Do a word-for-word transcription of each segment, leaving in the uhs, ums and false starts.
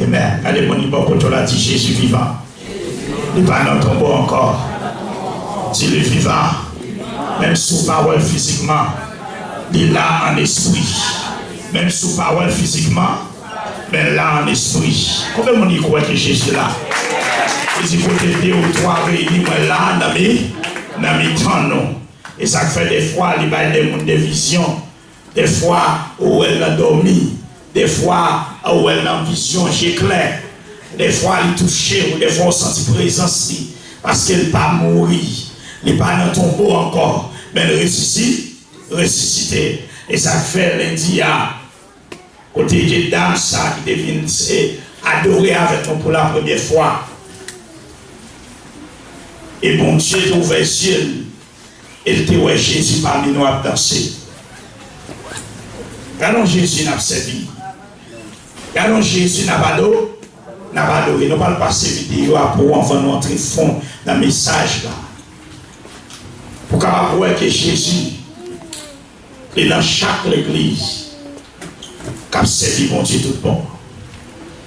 Amen. Gade moun ki bò kote w la, di, Jezi vivan. Li pa nan tonbo ankò. Di, li vivan. Menm si w pa wè l fizikman, li la an espri. Menm si w pa wè l fizikman, men l la an espri. Konbyen moun ki kwè ke Jezi la? Li di, kote de ou twa reyini, mwen la nan mi, nan mitan nou. E sa k fè defwa li bay de moun de vizyon. Defwa, ou wè l nan dòmi. Defwa, ou wè l nan vizyon, je klè. Defwa, li touche w. Defwa, ou santi prezans li. Paske l pa mouri. Li pa nan tonbo ankò. Men l resisi-, resisite. E sa k fè lendi a, kote ke dam sa ki te vin, e, adore avèk nou pou la premyè fwa. E Bondye te ouvè zye l, e l te wè Jezi pami nou ap danse. Gade yon Jezi n ap sèvi. Gade yon Jezi n ap ado-, n ap adore. Nou pral pase videyo a pou w anvan nou antre fon nan mesaj la. Pou w kapab wè ke Jezi li nan chak legliz k ap sèvi Bondye tout bon.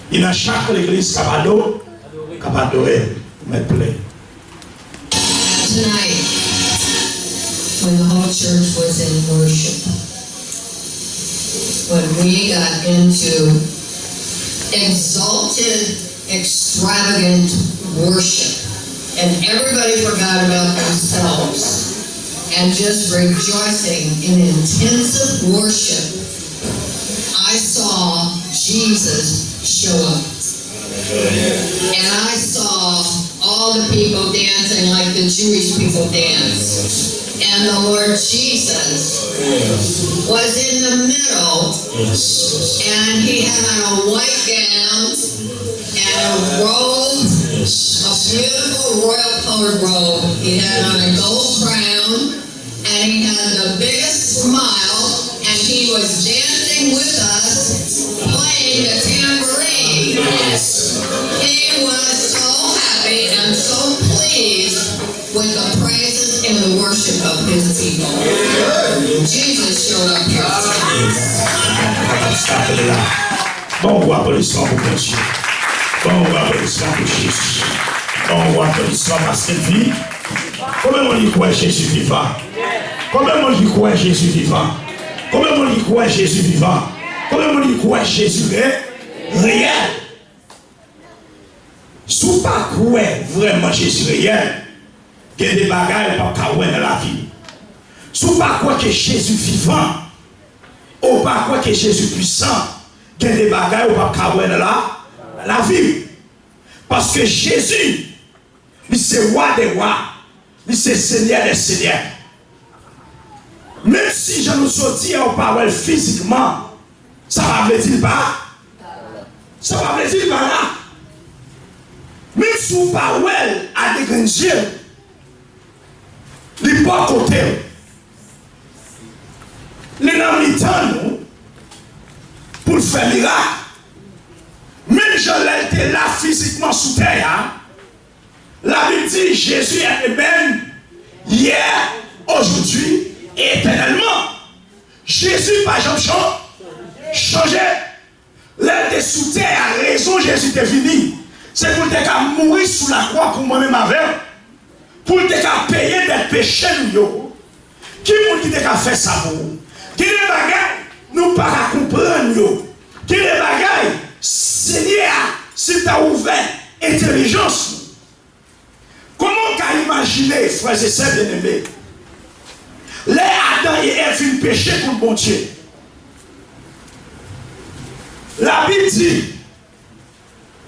Li nan chak legliz k ap ado-, k ap adore l. Mèt play. Tonight, when the whole church was in worship, when we got into exalted, extravagant worship, and everybody forgot about themselves and just rejoicing in intensive worship, I saw Jesus show up. And I saw all the people dancing like the Jewish people dance. And the Lord Jesus was in the middle, and he had on a white gown and a robe, a beautiful royal colored robe. He had on a gold crown, and he had the biggest smile, and he was dancing with us, playing the tambourine. He was so happy and so pleased with the praises and the worship of his people. Jesus showed up here tonight. Bon, gwo aplodisman pou Bondye. Bon, gwo aplodisman pou Jezi. Bon, gwo aplodisman paske l vivan. Konbyen moun ki kwè Jezi vivan? Konbyen moun ki kwè Jezi vivan? Konbyen moun ki kwè Jezi vivan? Konbyen moun ki kwè Jezi re-, reyèl? Si w pa kwè vrèman Jezi reyèl, gen de bagay ou p ap ka wè nan lavi w. Si w pa kwè ke Jezi vivan, ou pa kwè ke Jezi pwisan, gen de bagay ou p ap ka wè nan la, nan lavi w. Paske Jezi, li se Wa dè wa, li se Senyè dè senyè. Menm si jan nou soti a, ou pa wè l fizikman, sa pa vle di l pa, sa pa vle di l pa la. Menm si w pa wè l a de grenn je w, li bò kote w. Li nan mitan nou pou l fè mirak. Menm jan lè l te la fizikman sou tè a, Labib di, Jezi est le même hier, aujourd'hui et éternellement. Jezi pa janm chan-, chanje. Lè l te sou tè a, rezon Jezi te vini, se pou l te ka mouri sou lakwa pou mwen menm avè w, pou l te ka peye dèt peche nou yo. Ki moun ki te ka fè sa pou ou? Gen de bagay nou pa ka konprann yo. Gen de bagay Senyè a, si l ta ouvè entèlijans nou. Kòman w ka imajine, frè e sè byeneme, lè Adan e Èv vin peche kont Bondye? Labib di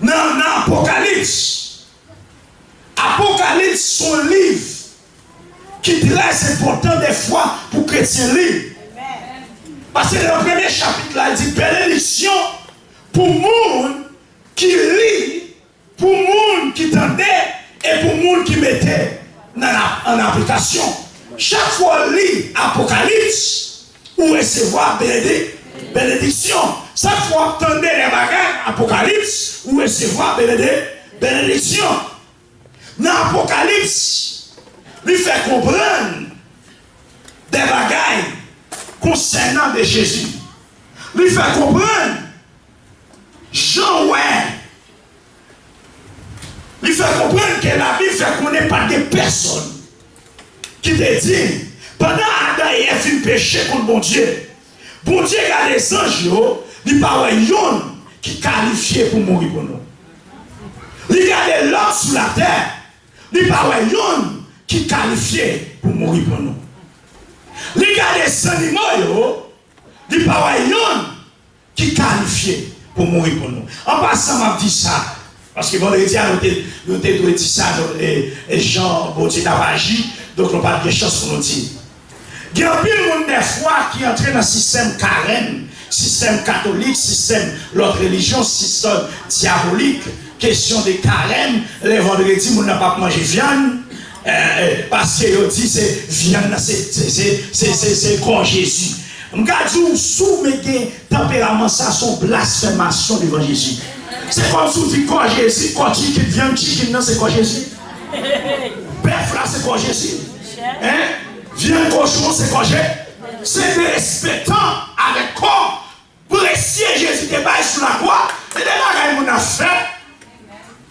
nan, nan Apokalips, Apokalips se yon liv ki trè enpòtan dèfwa pou kretyen li. Paske nan premye chapit la, li di, benediksyon pou moun ki li, pou moun ki tande e pou moun ki mete nan ap-, an aplikasyon. Chak fwa w li Apokalips, ou resevwa benedi-, benediksyon. Chak fwa w ap tande de bagay Apokalips, ou resevwa benedi-, benediksyon. Nan Apokalips, li fè konprann de bagay konsènan de Jezi. Li fè konprann jan w wè ke Labib fè konnen pa t gen pèsonn ki te di, pandan Adan e Èv fin peche kont Bondye, Bondye gade zanj yo, li pa wè yonn ki kalifye pou mouri pou nou. Li gade lòm sou latè, li pa wè yonn ki kalifye pou mouri pou nou. Li gade zannimo yo, li pa wè yonn ki kalifye pou mouri pou nou. An pasan, m ap di sa, paske vandredi a, nou te, nou te dwe di sa, nou, e, e jan Bondye t ap aji, donk nou pa t gen chans pou nou di. Gen anpil moun dèfwa ki antre nan sistèm karèm, sistèm katolik, sistèm lòt relijyon, sistèm dyabolik, kesyon de karèm, lè vandredi, moun nan p ap manje vyann, eh, eh, paske yo di se vyann nan, se, se, se, se, se, se kò Jezi. M ka di w, si w met gen tanperaman sa, se yon blasfèmasyon devan Jezi. Se kòmsi w di kò Jezi, kò chicken, vyann chicken nan, se kò Jezi. Bèf la, se kò Jezi. Hein? Vyann kochon, se kò Jezi. Se derespektan avèk kò presye Jezi te bay sou lakwa. Se de bagay moun ap fè.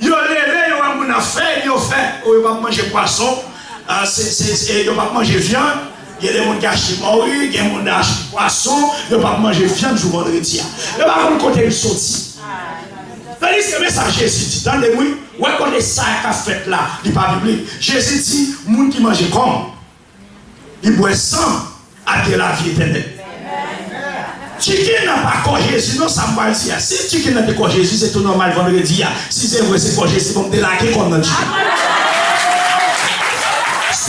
Yo leve, yo wè moun ap fè, epi yo fè, o, yo p ap manje pwason, a, se, se, se, yo p ap manje vyann. Gen de moun ki achte mori, gen moun ki achte pwason, yo p ap manje vyann jou vandredi a. Yo pa konn kote l soti. Tandiske men sa Jezi di, tande m wi, wè kote sa k ap fèt la, li pa biblik. Jezi di, moun ki manje kò m, li bwè san m ap gen lavi etènèl. Chicken nan pa kò Jezi non, sa m pral di a. Si chicken nan te kò Jezi, se tou nòmal vandredi a. Si se vre se kò Jezi, bon, m te lage kò m nan chicken.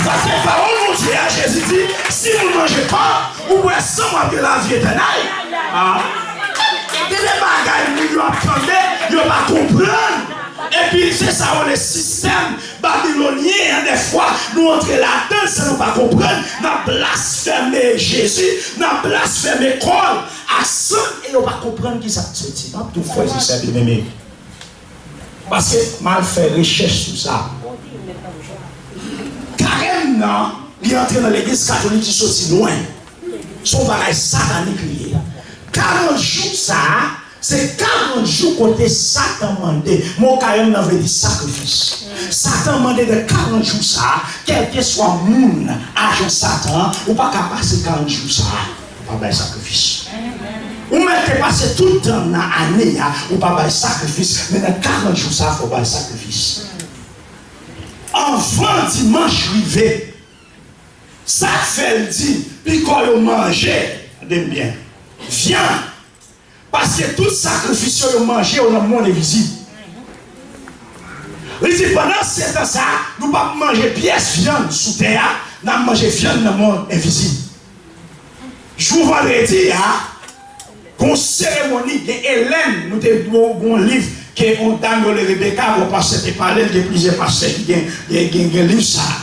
Paske pawòl Bondye a, Jezi di, si moun manje kò m, ou bwè san m, w ap gen lavi etènèl. Ah. Gen de bagay moun yo ap tande, yo pa konprann. Epi se sa yo rele sistèm babilonyen an, dèfwa, nou antre ladan l san nou pa konprann, n ap blasfeme Jezi, n ap blasfeme kò l ak san l, e yo pa konprann kisa k soti. M ap di w, frè e sè byeneme, paske m al fè rechèch sou sa. Karèm nan, li antre nan legliz katolik, li soti lwen. Se yon bagay satanik li ye. Karant jou sa a, se karant jou kote Satan mande. Mo karèm nan vle di sakrifis. Satan mande de karant jou sa a, kèlkeswa moun, ajan Satan an, ou pa ka pase karant jou sa a, ou pa bay sakrifis. Ou mèt te pase tout tan nan ane a, ou pa bay sakrifis, men nan karant jou sa a, fò w bay sakrifis. Anvan dimanch rive, sa k fè l di, piko yo manje, tande m byen, vyann, paske tout sakrifis yo, yo manje yo nan mond envizib. Li di, pandan se tan sa a, nou p ap manje pyès vyann sou tè a, n ap manje vyann nan mond envizib. Jou vandredi a, gon seremoni, gen Elèn, nou te gon, gon liv ke yon dam yo rele Rebeka, bon, pastè te pale l, gen plizyè pastè ki gen, gen, gen, gen liv sa a.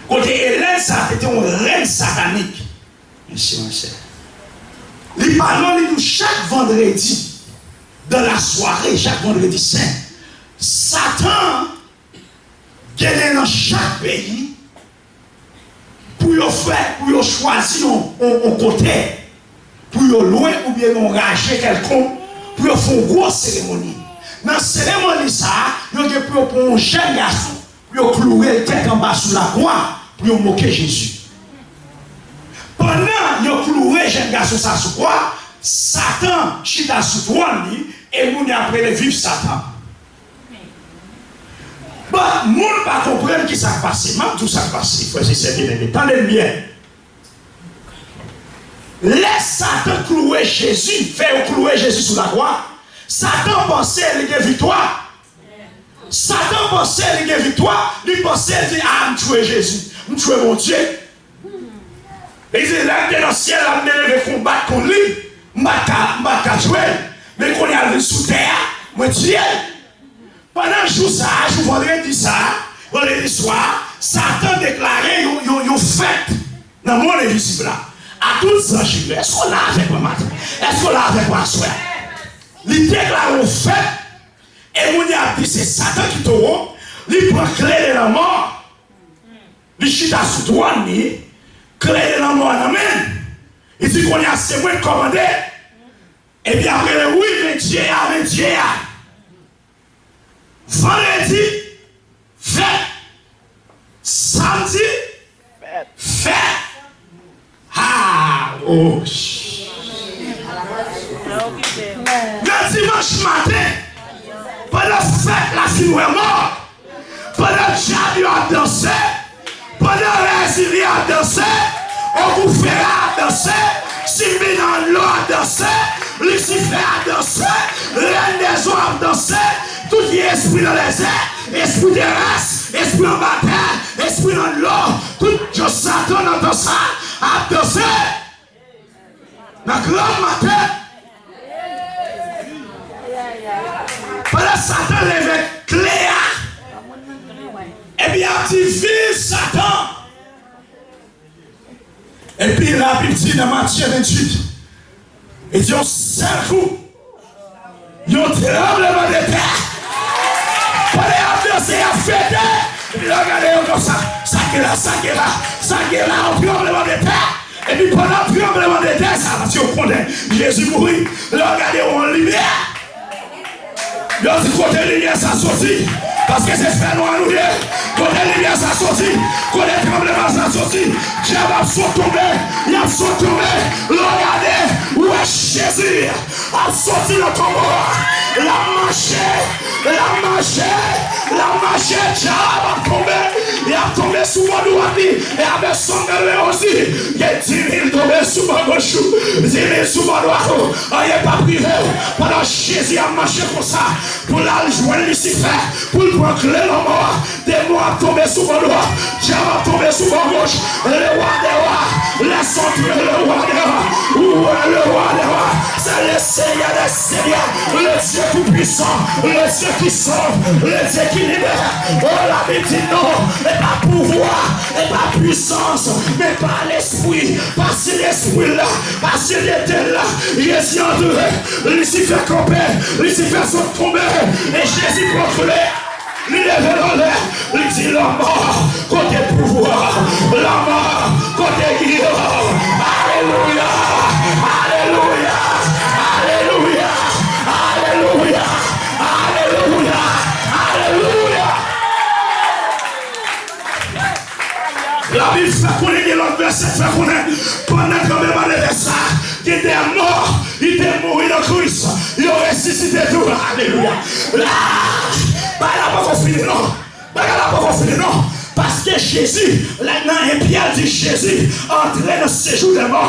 Kote Elèn sa a te, te yon rèn satanik. Mesye, mesye. Li pale w, li di w chak vandredi, dans la soirée, chak vandredi sen, Satan genyen nan chak peyi pou yo fè, pou yo chwazi yon, yon, yon kote, pou yo lwe oubyen yon raje kèlkonk, pou yo fè yon gwo seremoni. Nan seremoni sa a, yo gen pou yo pran yon jèn gason, pou yo kloure l tèt anba sou lakwa, pou yo moke Jezi. Pandan yo kloure jèn gason sa a sou kwa, Satan chita sou twòn li, e moun yo ap rele viv Satan. But, moun pa konprann kisa k pase. M ap di w sa k pase, frè e sè byeneme. Tande m byen. Lè Satan kloure Jezi, fè yo kloure Jezi sou lakwa, Satan panse li gen viktwa. Satan panse li gen viktwa, li panse li di, a, m tchwe Jezi, m tchwe Bondye. Li di, lè m te nan syèl la, m te leve konbat kont li, m pa t ka, m pa t ka tchwe l. Men kounye a l vin sou tè a, mwen tiye l. Pandan jou sa a, jou vandredi sa a, vandredi swa a, Satan deklare yon, yon, yon fèt nan mond envizib la. A tout zanj li yo, èske w la avèk mwen maten? Èske w la avèk mwen aswè a? Li deklare yon fèt, e moun yo ap di se Satan ki towo, li pran kle de lanmò, li chita sou twòn li, kle de lanmò a nan men l. Li di kounye a se mwen k kòmande. Epi apre l, wi, men Dye a, men Dye a. Vandredi, Maten, pandan fèt la fin wè mò, pandan dyab yo ap danse, pandan rèzilye ap danse, ogoufera ap danse, sinbi nan lo ap danse, Lisifè ap danse, rèn dèzò ap danse, tout vye espri nan lèzè, espri terès, espri anba tè, espri nan lo, tout djòs Satan nan tan sa ap danse. Nan granm maten, pandan Satan leve kle a, epi y ap di, viv Satan! Epi Labib di nan Matye venntuit, li di yon sèl kou, yon tranblemanntè. Pandan y ap danse, y ap fete, epi lè w gade yo konsa, sa gen la, sa gen la, sa gen la, yon tranblemanntè. Epi pandan tranblemanntè sa, paske yo konnen Jezi mouri, lè w gade yon limyè, yo di, kote limyè sa soti? Paske se fènwa nou ye. Kote limyè sa soti? Kote tranbleman sa soti? Dyab ap sot tonbe, y ap sot tonbe. Lè w gade, ou wè Jezi ap soti nan tonbo a. L ap mache, l ap mache, l ap mache, dyab ap tonbe. Y ap tonbe sou bò dwat li. E avè sòm de leyosi, gen dimil tonbe sou bò goch ou, dimil sou bò dwat ou. Anyen p ap rive w. Pandan Jezi ap mache konsa pou l al jwenn Lisifè, pou l pran kle lanmò a, demon ap tonbe sou bò dwat, dyab ap tonbe sou bò goch. Le wa dè wa, lè sòt le wa dè wa, ou wè le wa dè wa, se le Senyè dè senyè, le Dye tou pwisan, le Dye ki sov, le Dye ki libè. O, Labib di non, e pa pouvwa, e pa pwisans, men pa Lespri, pa Sentespri la, pa sentete la. Jezi antre, Lisifè kanpe, Lisifè sot tonbe, e Jezi pran kle, li leve l anlè, li di, lanmò, kote pouvwa? Lanmò, kote giyò? Alelouya! Alelouya! Alelouya! Alelouya! Alelouya! Alelouya! Labib fè konnen, gen lòt vèsè k fè konnen, pandan tranblemanntè sa, gen de mò ki te mouri nan Kris, yo resisite tou. Alelouya! La, bagay la poko fini non. Bagay la poko fini non. Paske Jezi, lè nan en Pyè di Jezi antre nan sejou dè mò,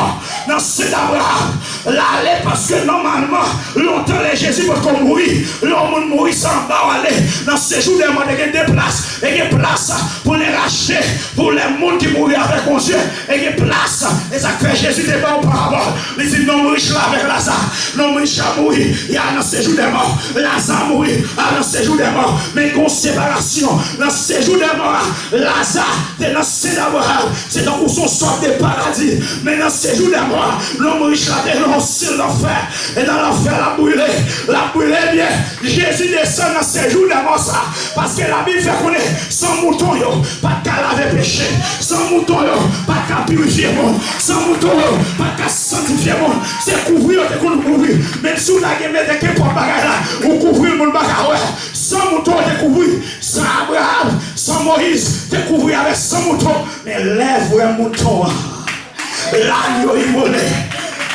nan sen Abraram, l ale paske nòmalman, lontan lè Jezi potko mouri, lè yon moun mouri, se anba w ale. Nan sejou dè mò, te gen de plas. Te gen plas pou lè rachte, pou lè moun ki mouri avèk Bondye. Te gen plas. E sa k fè Jezi te ba w parabòl. Li di, nonm rich la avèk Laza. Nonm rich la mouri, y al nan sejou dè mò. Laza mouri, al nan sejou dè mò. Men gen yon separasyon. Nan sejou dè mò a, Laza te nan sen Abraram. Se tankou se yon sòt de paradi. Men nan sejou dè mò a, nonm rich la te nan yon sèl lanfè. E nan lanfè, l ap brile. L ap brile, ebyen, Jezi desann nan sejou dè mò sa. Paske Labib fè konnen, san mouton yo pa t ka lave peche. San mouton yo pa t ka pirifye moun. San mouton yo pa t ka santifye moun. Se kouvri yo te konn kouvri. Menm si w ta gen mete kenpòt bagay la, ou kouvri l, moun pa ka wè. San mouton yo te kouvri. San Abraram, san Moyiz te kouvri avèk san mouton. Men lè vrè mouton an, lagno imole,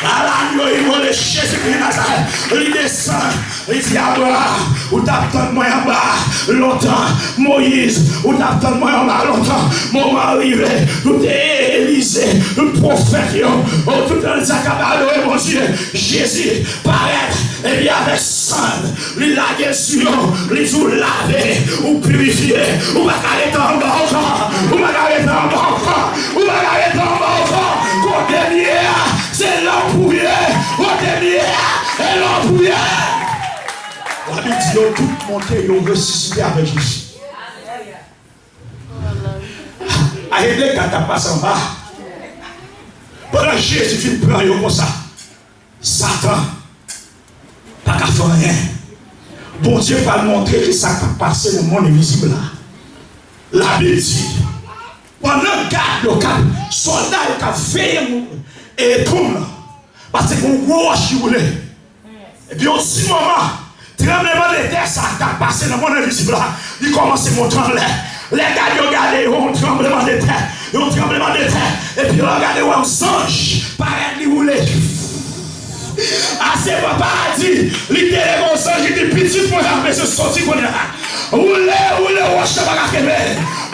lagno imole, Jezikri Nazarèt, li desann, li di, Abraram, ou t ap tann mwen anba a lontan. Moyiz, ou t ap tann mwen anba a lontan. Moman an rive, tout Elize, tout pwofèt yo, o, tout lè sa k ap adore Bondye. Jezi parèt, epi avèk san l, li lage l sou yo, li di, ou lave, ou pirifye, ou pa ka rete anba ankò, ou pa ka rete anba ankò, ou pa ka rete anba ankò. Kote m ye a, se la w pou w ye, kote m ye a, se la w pou w ye. Labib di yo tout monte, yo resisite avèk Jezi. Ayede ka t ap pase anba. Pandan Jezi fin pran yo konsa, Satan pa ka fè anyen. Bondye pral montre ki sa k ap pase nan mond envizib la. Labib di, pandan gad yo k ap, sòlda yo k ap veye moun, e tonm nan, paske gen yon gwo wòch ki woule. Epi yon ti moman, tranblemanntè sa k ap pase nan mond envizib la, li kòmanse monte anlè. Lè gad yo gade, yon tranblemanntè, yon tranblemanntè, epi lè yo gade, wè yon zanj parèt, li woule. Ase papa a di, li te leve yon zanj, li di, pitit mwen a bezwen soti kounye a. Woule, woule, wòch la pa ka kenbe.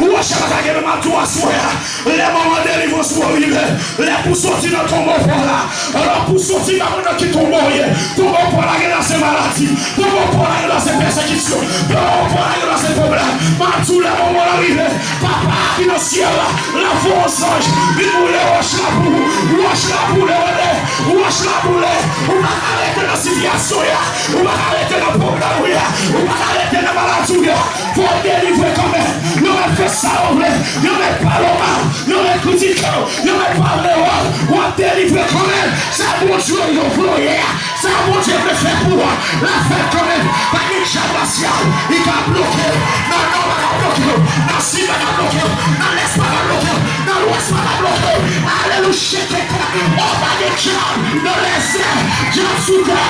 Wòch la pa ka kenbe, m ap di w aswè a. Lè moman delivrans ou rive, lè pou soti nan tonbo pa w la, lè pou soti pa konn nan ki tonbo w ye. Tonbo pa w la gen la se maladi. Tonbo pa w la gen la se pèsekisyon. Tonbo pa w la gen la se pwoblèm. M ap di w lè moman w la rive, papa a ki nan syèl la, l ap voye yon zanj, li boule wòch la pou ou. Wòch la boule, tande. Wòch la boule. Ou pa ka rete nan sitiyasyon w ye a. Ou pa ka rete nan pwoblèm ou ye a. Ou pa ka rete nan maladi w ye a. Fò w delivre kanmenm. Yo mèt fè sa yo vle. Yo mèt pale w mal. Yo mèt kritike w. Yo mèt pa vle wè w. W ap delivre kanmenm. Sa Bondye yo vle w ye a. Sa Bondye vle fè pou ou a, l ap fè l kanmenm. Pa gen dyab rasyal ki ka bloke w. Nan nò pa ka bloke w. Nan sid pa ka bloke w. Nan lès pa ka bloke w. Nan lwès pa ka bloke w. Alelouya, cheketa. O, pa gen dyab nan lèzè, dyab sou tè,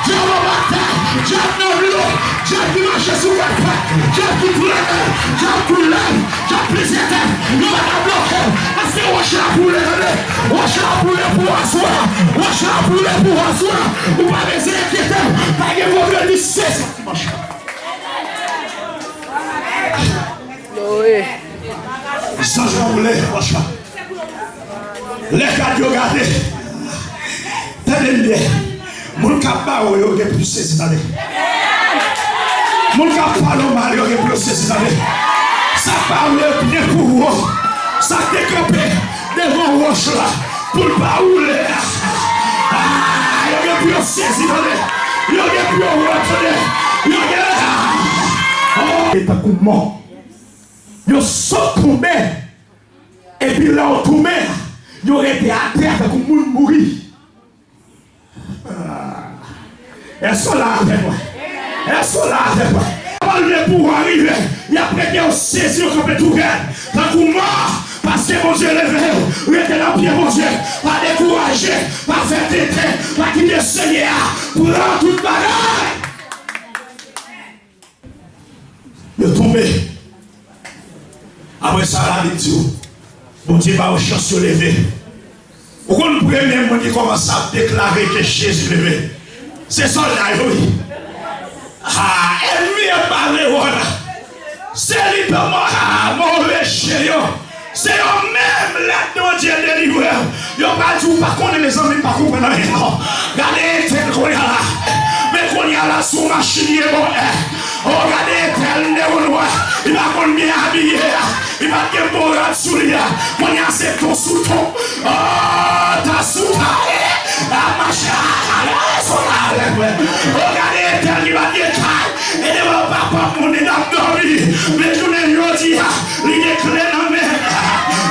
dyab anba tè, dyab nan dlo, dyab ki mache sou kat pat, dyab ki trennen, dyab koulèv, dyab plizyè tèt, yo pa ka bloke w. Paske wòch la boule, tande. Wòch la boule pou w aswè a. Wòch la boule pou w aswè a. Ou pa bezwen enkyete w. Pa gen vandredi sezi dimanch. Glory. Zanj la boule wòch la. Lè kad yo gade. Tande m byen. Moun k ap ba w yo gen pou yo sezi, tande. Moun k ap pale w mal yo gen pou yo sezi, tande. Sa k ba w yo byen pou ou. Sa k te kanpe devan wòch la pou l pa woule a, a, yo gen pou yo sezi, tande. Yo gen pou yo wè, tande. Yo gen, a, o. E tankou mò. Yo sot tonbe. Epi lè yo tonbe, yo rete atè tankou moun mouri. Èske w la avèk mwen? Èske w la avèk mwen? Pawòl de pouwwa rive, y ap rete yo sezi, yo kanpe tou rèd, tankou mò, paske Bondye leve yo. Rete nan pye Bondye, pa dekouraje, pa fè tenten, pa kite Senyè a pran tout bagay. Yo tonbe. Apre sa, Labib di w, Bondye ba yo chans, yo leve. Ou konn premye moun ki kòmanse ap deklare ke Jezi leve? Se sòlda yo, wi. A, ènmi an pa vle wè w la. Se li pèmò, a, move je yo. Se yo menm, lè Bondye delivre w, yo pral di w pa konnen, mezanmi, m pa konprann anyen non. Gade entèl kounye a la. Men kounye a la, sou machin li ye bò. O, gade entèl, nèg nwè. Li pa konn byen abiye a. Li pa t gen bon rad sou li a. Kounye a se ton sou ton. O, ta sou ta. A mache a, ale, sou ta, ale, mwen. O, gade entèl ki pa t gen kay. E devan papa moun li t ap dòmi. Men jounen jodi a, li gen kle nan men l.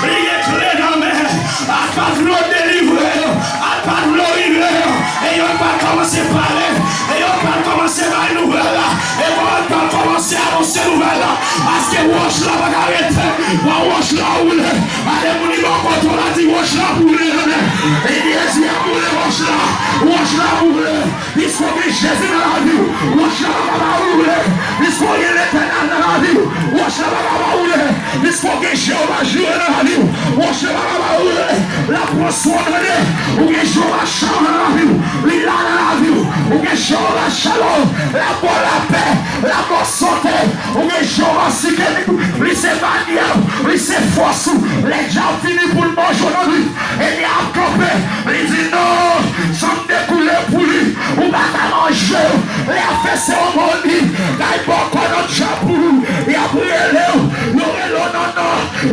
Li gen kle nan men l. Al pa t vle w delivre yo. Al pa t vle w rive yo. E yo pa kòmanse pale. E yo pa kòmanse bay nouvèl la. E yo pa kòmanse anonse nouvèl la. Paske wòch la pa ka rete. Wòch la woule. Gade moun ki bò kote w la, di wòch la boule, tande. E Jezi a boule wòch la. Wòch la boule. Piske w gen Jezi nan lavi w, wòch la pa ka pa woule. Piske w gen Letènèl nan lavi w, wòch la pa ka pa woule. Piske w gen Jewova Jire nan lavi w, wòch la pa ka pa woule. L ap pran swen w, tande. Ou gen Jewova Shalom nan lavi w, li la nan lavi w. Ou gen Jewova Shalom, l ap ba w lapè, l ap ba w sante. Ou gen Jewova Sikenib, li se banyè w, li se fòs ou. Lè dyab vini pou l manje w nan nwit, Eli ap kanpe, li di, "Non, san m te koule pou li, ou pa ka manje yo." Lè y ap fè seremoni, kay bòkò nan dyab pou ou, y ap rele w, yo rele w nan nò,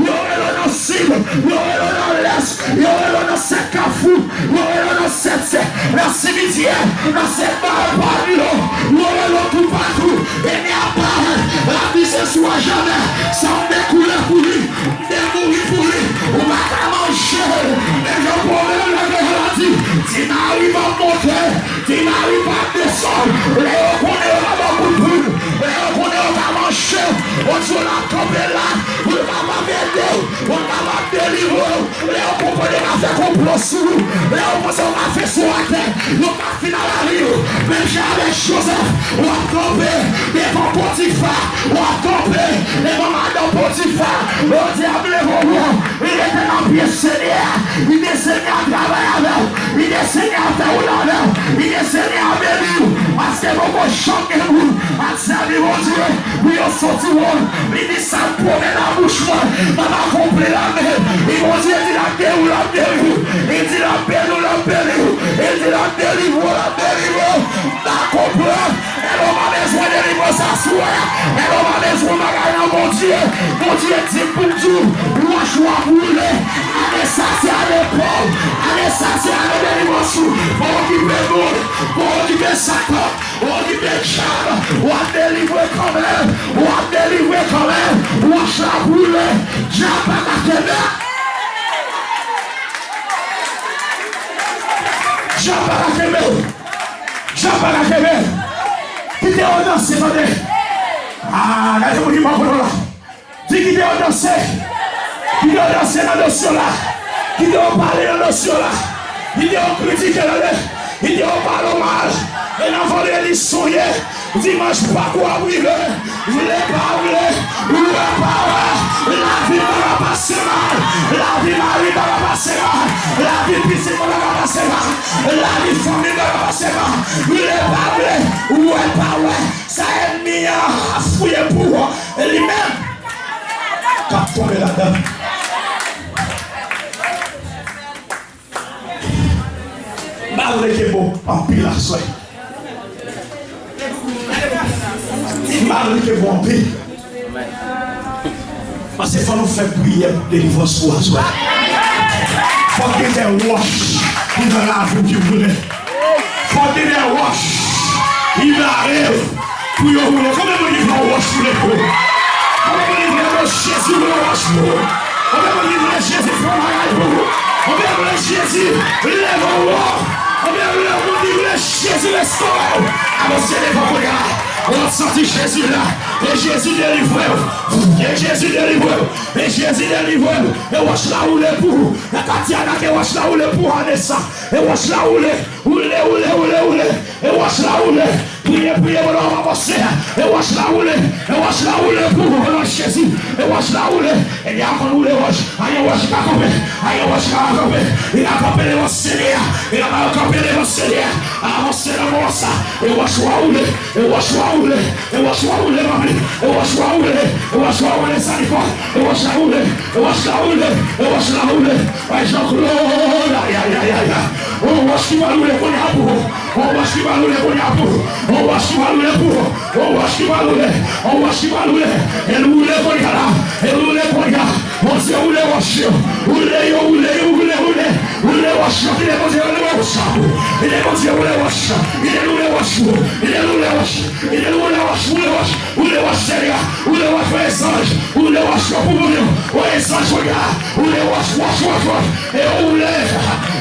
yo rele w nan sid, yo rele w nan lès, yo rele w nan sèt kafou, yo rele w nan sèt sèk, nan simityè, nan sèt bal pa yo, yo rele w toupatou. Ènmi ap parèt, l ap vize sou ajamè, san m te koule pou li. Te mouri pou li, ou pa ka manje l. Men jan pwoblèm la gen la di, ti mari pa monte, ti mari pa desann. Lè yo konnen yo ka ba w kout poud, lè yo konnen yo ka manje w, Bondye la kanpe la pou l kapab ede w, pou l kapab delivre w. Lè yo konprann yo ka fè konplo sou ou, lè yo panse yo ka fè sou atè, yo ka fin a lavi w. Menm jan avèk Jozèf, w ap kanpe devan Potifa, w ap kanpe devan madanm Potifa. Yo di ap leve w, li rete nan pye Senyè a, li di Senyè a travay avè w, li Kite Senyè a fè wout avè w. Kite Senyè a beni w. Paske poko janm gen moun k ap sèvi Bondye pou yo soti wòl. Li di, sa k pwomèt nan bouch mwen, m ap akonpli l. Amèn. E Bondye di l ap geri w, l ap geri w. Li di l ap beni w, l ap beni w. Li di l ap delivre w, l ap delivre w. M pa konprann. Hello, m bezwen delivrans aswè. Hello, m bezwen bagay nan Bondye. Bondye di m pou m di w, wòch w ap woule. Ane sa se ane pòv. Ane sa se ane delivrans ou. Pa okipe moun, pa okipe Satan, pa okipe dyab. W ap delivre kanmenm. W ap delivre kanmenm. Wòch la ap woule. Dyab pa ka kenbe. Dyab pa ka kenbe w. Dyab pa ka kenbe. Kite yo danse, tande. Ah, gade moun ki bò kote w la. Di kite yo danse. Kite yo danse nan dosye w la. Kite yo pale nan dosye w la. Kite yo kritike, tande. Kite yo pale w mal. E nan vandredi sonye, dimanch Pak ou ap rive. Vle pa vle, wè pa wè, lavi pa ka pase mal. Lavi mari pa ka pase mal. Lavi pitit mwen pa ka pase mal. Lavi fanmi pa ka pase mal. Vle pa vle, wè pa wè, sa ènmi an ap fouye pou ou, e li menm k ap tonbe ladan. M pa vle ke bon anpil aswè. M pa vle ke bon anpil. Paske fò nou fè priyè pou delivrans pou aswè. Fòk gen de wòch ki nan lavi w ki boule. Fòk gen de wòch ki bare w pou yo boule. Konbyen moun ki vle yon wòch boule pou ou? Konbyen moun ki vle ke Jezi boule yon wòch pou ou? Konbyen moun ki vle Jezi fè yon bagay pou ou? Konbyen moun ki vle Jezi leve w wo? Konbyen moun ki vle Jezi restore w? Avanse devan kounye a. W ap santi Jezi la. E Jezi delivre w. E Jezi delivre w. E Jezi delivre w. E wòch la woule pou ou. Nan katye a, ke wòch la woule pou ou ane sa. E wòch la woule. Woule, woule, woule, woule. E wòch la woule. Priye, priye, pandan w ap avanse. E wòch la woule. E wòch la woule pou ou, o non de Jezi. E wòch la woule. E dyakòn woule wòch. Anyen wòch pa kanpe. Anyen wòch pa kanpe. Li ka kanpe devan Senyè a. Li ka kanpe devan Senyè a. Avanse nan moman sa. E wòch la woule. E wòch la woule. E wòch la woule, manmi. E wòch la woule. E wòch la woule, Zanifò. E wòch la woule. E wòch la woule. E wòch la woule. Ay, Jean-Claude, ay, ay, ay, ay, ay. On wòch ki va woule kounye a pou ou. On wòch ki va woule kounye a pou ou. On wòch ki va woule pou ou. On wòch ki va woule. On wòch ki va woule. E l woule kounye a la. E l woule kounye a. Bondye woule wòch yo. Woule yo, woule yo, woule, woule. Woule wòch yo. Kite Bondye woule wòch la pou ou. Kite Bondye woule wòch. Kite l woule wòch pou ou. Kite l woule wòch. Kite l woule wòch. Woule wòch. Woule wòch, Senyè. Woule wòch, voye zanj. Woule wòch yo pou moun yo. Voye zanj, Senyè. Woule wòch, wòch, wòch, wòch. E yo woule.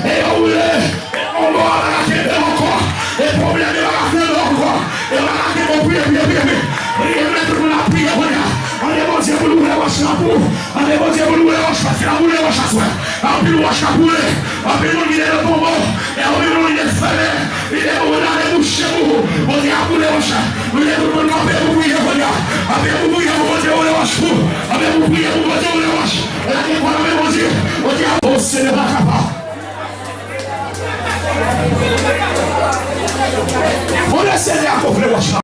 E yo woule. E lanmò a pa ka kenbe ankò. E pwoblèm yo pa ka kenbe ankò. E yo pa ka kenbe ankò. Priye, priye, priye, priye. Priye, mèt, tout moun ap priye kounye a. Mande Bondye pou l woule wòch la pou ou. Mande Bondye pou l woule wòch, paske l ap woule wòch aswè. Anpil wòch k ap woule. Anpil moun ki te nan tonbo. E anpil moun ki te fèmen. Li te kondane bouch yo pou ou. Bondye ap woule wòch la. Mande tout moun kanpe pou priye kounye a. Kanpe pou priye pou Bondye woule wòch pou ou. Kanpe pou priye pou Bondye woule wòch. Lage kò nan men Bondye. Bondye ap, o Senyè, pa kapab. Bondye, Senyè a gonfle wòch la.